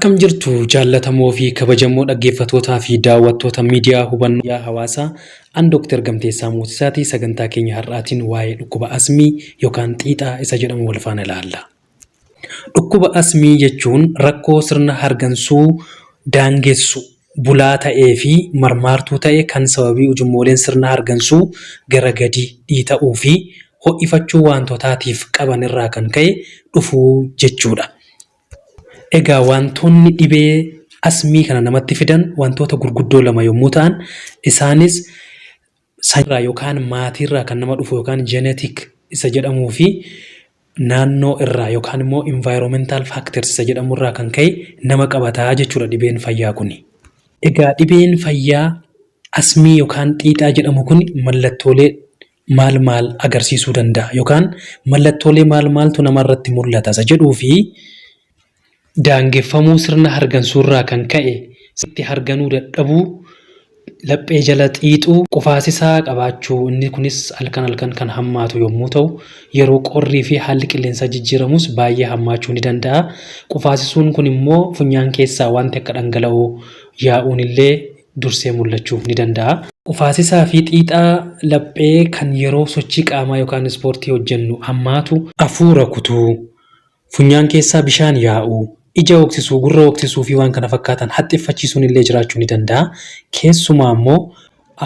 Akkam jirtu jaallatamoo fi kabajamoo dhaggeeffatootaa fi daawwattoota miidiyaa hubannoo hawaasaa? An Dooktar Gamteessaa Moosisaati. Sagantaa keenya har'aatiin waa'ee dhukkuba asmii yookaan xiixaa isa jedhamu wal faana ilaalla. Dhukkuba asmii jechuun rakkoo sirna hargansuu daangessu bulaa ta'ee fi marmaartuu ta'e kan sababii ujummooleen sirna hargansuu gara gadii dhiita'uu fi ho'ifachuu waantotaatiif qaban irraa kan ka'e dhufuu jechuudha. Egaa wantoonni dhibee asmii kana namatti fidan wantoota gurguddoo lama yommuu ta'an, isaanis sanyirraa yookaan maatiirraa kan nama dhufu yookaan genetic isa jedhamuu fi naannoo irraa yookaan immoo environmental factors isa jedhamu irraa kan ka'e nama qabataa jechuudha dhibeen fayyaa kuni. Egaa dhibeen fayyaa asmii yookaan xiixaa jedhamu kun mallattoolee maal maal agarsiisuu danda'a yookaan mallattoolee maal maaltu namarratti mul'ata isa jedhuu fi daangeffamuu sirna hargansuurraa kan ka'e itti harganuu dadhabuu, laphee jala xiixuu, qufaasisaa qabaachuu, inni kunis halkan halkan kan hammaatu yommuu ta'u, yeroo qorrii fi haalli qilleensaa jijjiiramus baay'ee hammaachuu ni danda'a. Qufaasisuun kun immoo funyaan keessaa wanti akka dhangala'oo yaa'uun illee dursee mul'achuu ni danda'a. Qufaasisaa fi xiixaa laphee kan yeroo sochii qaamaa yookaan ispoortii hojjennu hammaatu, afuura kutuu, funyaan keessaa bishaan yaa'uu, ija hooksisuu, gurra hooksisuu fi waan kana fakkaatan haxxiffachiisuun illee jiraachuu ni danda'a. Keessumaa immoo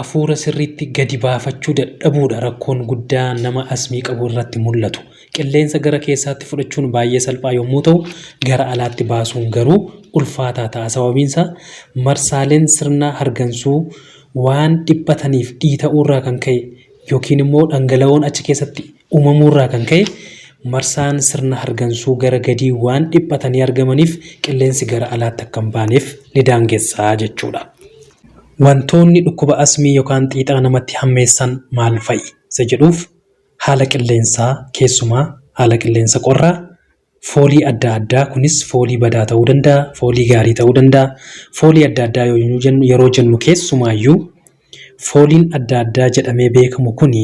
afuura sirriitti gadi baafachuu dadhabuudha rakkoon guddaa nama asmii qabu irratti mul'atu. Qilleensa gara keessaatti fudhachuun baay'ee salphaa yommuu ta'u, gara alaatti baasuun garuu ulfaataa ta'a. Sababiin isaa marsaaleen sirna hargansuu waan dhiphataniif dhiita'uurraa kan ka'e yookiin immoo dhangala'oon achi keessatti uumamuurraa kan ka'e marsaan sirna hargansuu gara gadii waan dhiphatanii argamaniif qilleensi gara alaatti akka hin baaneef ni daangessa jechuudha. Wantoonni dhukkuba asmii yookaan xiixaa namatti hammeessan maal fa'i? Isa jedhuuf haala qilleensaa, keessumaa haala qilleensa qorraa, foolii adda addaa, kunis foolii badaa ta'uu danda'a, foolii gaarii ta'uu danda'a. Foolii adda addaa yeroo jennu keessumaayyuu fooliin adda addaa jedhamee beekamu kuni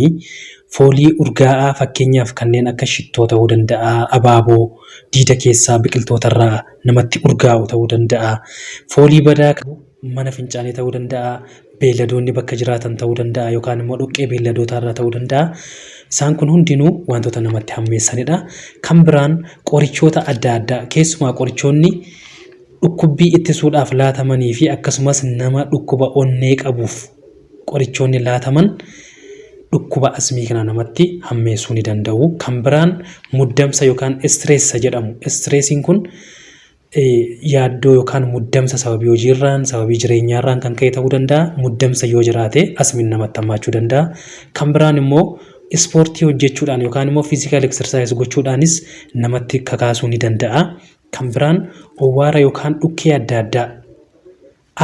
foolii urgaa'aa, fakkeenyaaf kanneen akka shittoo ta'uu danda'a, abaaboo diida keessaa biqiltootarraa namatti urgaa'u ta'uu danda'a. Foolii badaa mana fincaanii ta'uu danda'a, beeyladoonni bakka jiraatan ta'uu danda'a yookaan immoo dhoqqee beeyladootaa irraa ta'uu danda'a. Isaan kun hundinuu wantoota namatti hammeessanidha. Kan biraan qorichoota adda addaa, keessumaa qorichoonni dhukkubbii ittisuudhaaf laatamanii fi akkasumas nama dhukkuba onnee qabuuf qorichoonni laataman dhukkuba asmii kana namatti hammeessuu ni danda'u. Kan biraan muddamsa yookaan istireessa jedhamu. Istireesiin kun yaaddoo yookaan muddamsa sababii hojiirraan, sababii jireenyaarraan kan ka'e ta'uu danda'a. Muddamsa yoo jiraate asmiin namatti hammaachuu danda'a. Kan biraan immoo ispoortii hojjechuudhaan yookaan immoo physical exercise gochuudhaanis namatti kakaasuu ni danda'a. Kan biraan owwaara yookaan dhukkee adda addaa,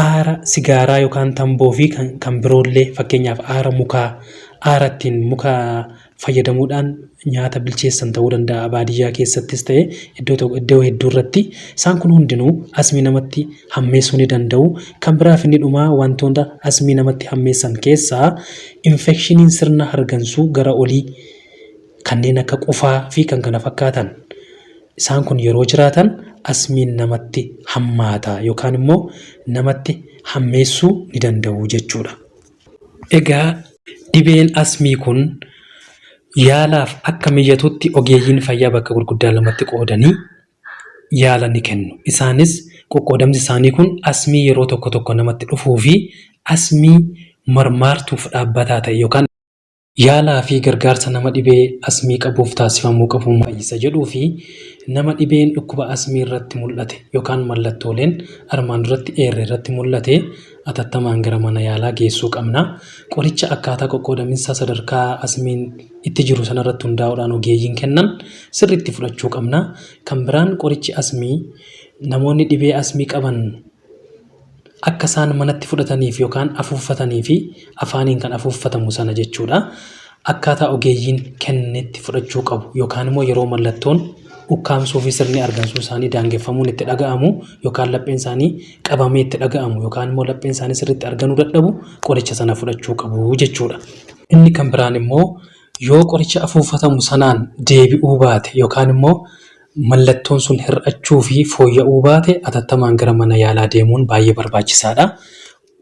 aara sigaaraa yookaan tamboo fi kan biroollee, fakkeenyaaf aara mukaa, aara ittiin muka fayyadamuudhaan nyaata bilcheessan ta'uu danda'a, baadiyyaa keessattis ta'e iddoo tokko iddoo hedduu irratti isaan kun hundinuu asmii namatti hammeessuu ni danda'u. Kan biraaf inni dhumaa wantoota asmii namatti hammeessan keessaa infekshiniin sirna hargansuu gara olii kanneen akka qufaa fi kan kana fakkaatan, isaan kun yeroo jiraatan asmiin namatti hammaata yookaan immoo namatti hammeessuu ni danda'u jechuudha. Egaa dhibeen asmii kun yaalaaf akka mijatutti ogeeyyiin fayyaa bakka gurguddaa lamatti qoodanii yaala ni kennu. Isaanis qoqqoodamsi isaanii kun asmii yeroo tokko tokko namatti dhufuu fi asmii marmaartuuf dhaabbataa ta'e yookaan Yaalaa fi gargaarsa nama dhibee asmii qabuuf taasifamuu qabu maal isa jedhuu fi nama dhibeen dhukkuba asmii irratti mul'ate yookaan mallattooleen armaan duratti eerre irratti mul'ate atattamaan gara mana yaalaa geessuu qabna. Qoricha akkaataa qoqqoodaminsa sadarkaa asmiin itti jiru sanarratti hundaa'uudhaan ogeeyyiin kennan sirriitti fudhachuu qabna. Kan biraan qorichi asmii namoonni dhibee asmii qaban akka isaan manatti fudhataniif yookaan afuuffatanii fi afaaniin kan afuuffatamu sana jechuudha. Akkaataa ogeeyyiin kennetti fudhachuu qabu yookaan immoo yeroo mallattoon ukkaamsuu fi sirni argansuu isaanii daangeffamuun itti dhaga'amu yookaan lapheen isaanii qabamee itti dhaga'amu yookaan immoo lapheen isaanii sirriitti arganuu dadhabu qoricha sana fudhachuu qabu jechuudha. Inni kan biraan immoo yoo qoricha afuuffatamu sanaan deebi'uu baate yookaan immoo mallattoon sun hir'achuu fi fooyya'uu baate atattamaan gara mana yaalaa deemuun baay'ee barbaachisaadha.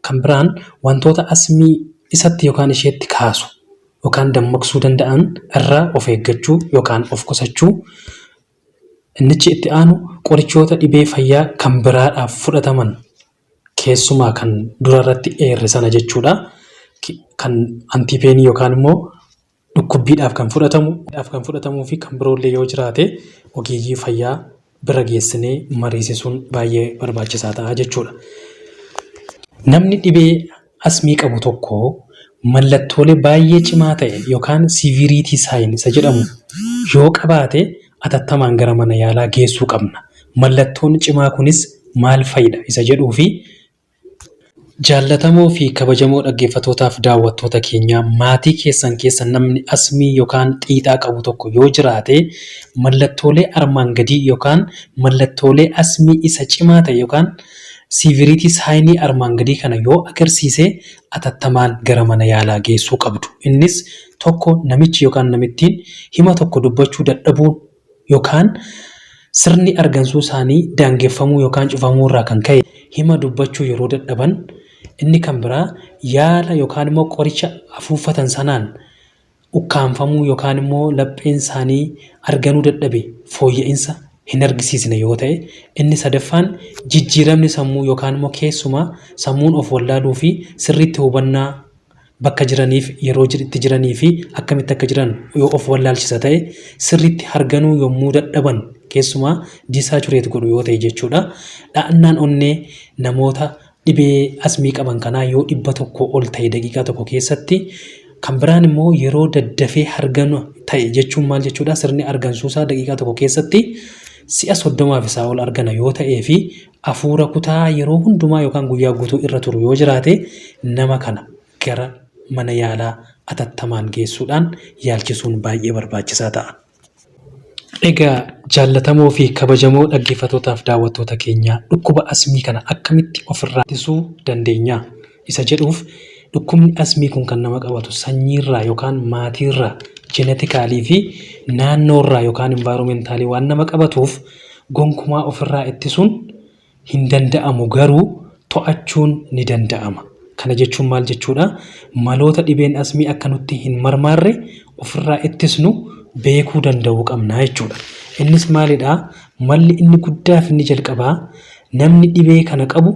Kan biraan wantoota asmii isatti yookaan isheetti kaasu yookaan dammaqsuu danda'an irraa of eeggachuu yookaan of qusachuu. Innichi itti aanu qorichoota dhibee fayyaa kan biraadhaaf fudhataman keessumaa kan durarratti eerre sana jechuudha. Kan antiipeenii yookaan immoo dhukkubbiidhaaf kan fudhatamu kan fudhatamuu fi kan biroollee yoo jiraate ogeeyyii fayyaa bira geessinee mariisisuun baay'ee barbaachisaa ta'a jechuudha. Namni dhibee asmii qabu tokko mallattoolee baay'ee cimaa ta'e yookaan severity sign isa jedhamu yoo qabaate atattamaan gara mana yaalaa geessuu qabna. Mallattoon cimaa kunis maal fa'idha isa jedhuu fi jaallatamoo fi kabajamoo dhaggeeffattootaaf daawwattoota keenyaa, maatii keessan keessa namni asmii yookaan xiixaa qabu tokko yoo jiraate, mallattoolee armaan gadii yookaan mallattoolee asmii isa cimaa ta'e yookaan severity signii armaan gadii kana yoo agarsiise atattamaan gara mana yaalaa geessuu qabdu. Innis tokko, namichi yookaan namittiin hima tokko dubbachuu dadhabuun yookaan sirni argansuu isaanii daangeffamuu yookaan cufamuu irraa kan ka'e hima dubbachuu yeroo dadhaban. Inni kan biraa yaala yookaan immoo qoricha afuuffatan sanaan ukkaanfamuu yookaan immoo lapheen isaanii arganuu dadhabe fooyya'insa hin argisiisne yoo ta'e. Inni sadaffaan jijjiiramni sammuu yookaan immoo keessumaa sammuun of wallaaluu fi sirriitti hubannaa bakka jiraniif, yeroo itti jiranii fi akkamitti akka jiran yoo of wallaalchisa ta'e, sirriitti harganuu yommuu dadhaban, keessumaa desaturate godhu yoo ta'e jechuudha. Dha'annaan onnee namoota dhibee asmii qaban kanaa yoo 100 ol ta'e daqiiqaa tokko keessatti. Kan biraan immoo yeroo daddafee harganu ta'e jechuun maal jechuudha? Sirni argansuusaa daqiiqaa tokko keessatti si'a 30f isaa ol argana yoo ta'ee fi hafuura kutaa yeroo hundumaa yookaan guyyaa guutuu irra turu yoo jiraate, nama kana gara mana yaalaa atattamaan geessuudhaan yaalchisuun baay'ee barbaachisaa ta'a. Egaa jaallatamoo fi kabajamoo dhaggeeffattootaaf daawwattoota keenyaa, dhukkuba asmii kana akkamitti ofirraa ittisuu dandeenya isa jedhuuf, dhukkubni asmii kun kan nama qabatu sanyiirraa yookaan maatiirraa, genetically fi naannoorraa yookaan environmentally waan nama qabatuuf gonkumaa ofirraa ittisuun hin danda'amu, garuu to'achuun ni danda'ama. Kana jechuun maal jechuudha? Maloota dhibeen asmii akka nutti hin marmaarre ofirraa ittisnu beekuu danda'uu qabna jechuudha. Innis maalidhaa? Malli inni guddaa fi inni jalqabaa namni dhibee kana qabu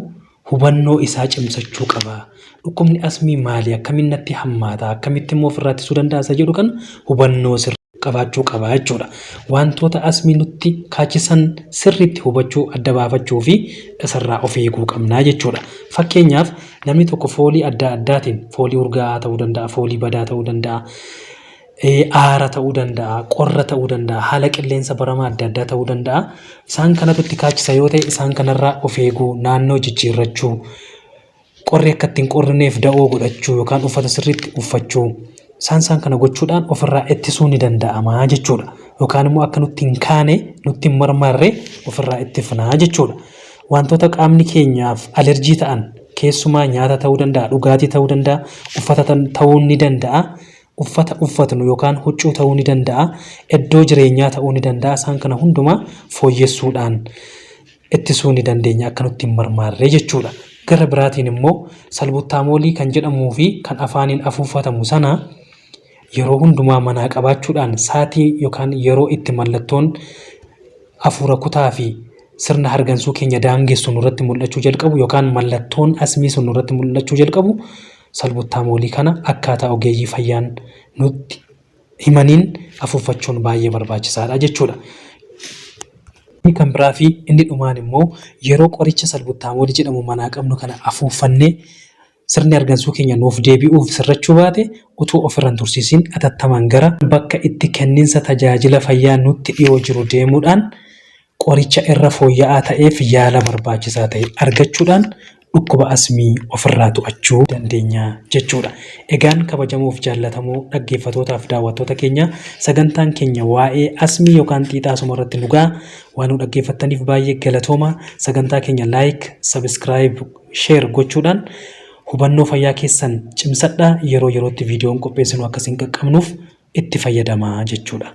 hubannoo isaa cimsachuu qaba. Dhukkubni asmii maali? Akkamiin natti hammaata? Akkamitti immoo ofirraa ittisuu danda'a? Isa jedhu kana hubannoo sirrii qabaachuu qaba jechuudha. Wantoota asmii nutti kaachisan sirriitti hubachuu, adda baafachuu fi isarraa of eeguu qabna jechuudha. Fakkeenyaaf, namni tokko foolii adda addaatiin, foolii urgaa'aa ta'uu danda'a, foolii badaa ta'uu danda'a, aara ta'uu danda'a, qorra ta'uu danda'a, haala qilleensa baramaa adda addaa ta'uu danda'a. Isaan kanatu itti kaachisa yoo ta'e, isaan kanarraa of eeguu, naannoo jijjiirrachuu, qorri akka ittiin qorrineef da'oo godhachuu yookaan uffata sirriitti uffachuu, isaan kana gochuudhaan ofirraa ittisuu ni danda'ama jechuudha. Yookaan immoo akka nutti hin kaane, nutti hin marmarre ofirraa ittifnaa jechuudha. Wantoota qaamni keenyaaf alerjii ta'an, keessumaa nyaata ta'uu danda'a, dhugaatii ta'uu danda'a, uffata ta'uu ni danda'a. Uffata uffatnu yookaan huccuu ta'uu ni danda'a, iddoo jireenyaa ta'uu ni danda'a. Isaan kana hundumaa fooyyessuudhaan ittisuu ni dandeenya akka nutti hin marmaarre jechuudha. Gara biraatiin immoo salbutamolii kan jedhamuu fi kan afaaniin afuuffatamu sana yeroo hundumaa manaa qabaachuudhaan saatii yookaan yeroo itti mallattoon hafuura kutaa fi sirna hargansuu keenya daangessu nurratti mul'achuu jalqabu yookaan mallattoon asmii sun nurratti mul'achuu jalqabu, salbutamolii kana akkaataa ogeeyyii fayyaan nutti himaniin afuuffachuun baay'ee barbaachisaadha jechuudha. Inni kan biraa fi inni dhumaan immoo yeroo qoricha salbutamolii jedhamu manaa qabnu kana afuuffannee sirni hargansuu keenya nuuf deebi'uuf sirrachuu baate, utuu ofirra hin tursiisin atattamaan gara bakka itti kenninsa tajaajila fayyaa nutti dhiyoo jiru deemuudhaan qoricha irra fooyya'aa ta'eef yaala barbaachisaa ta'e argachuudhaan dhukkuba asmii ofirraa to'achuu dandeenya jechuudha. Egaan kabajamoof jaallatamoo dhaggeeffatootaaf daawwattoota keenya, sagantaan keenya waa'ee asmii yookaan xiixaa asuma irratti nu ga'a. Waan nu dhaggeeffattaniif baay'ee galatooma. Sagantaa keenya like, subscribe, share gochuudhaan hubannoo fayyaa keessan cimsadhaa. Yeroo yerootti viidiyoon qopheessinu akkasiin qaqqabnuuf itti fayyadamaa jechuudha.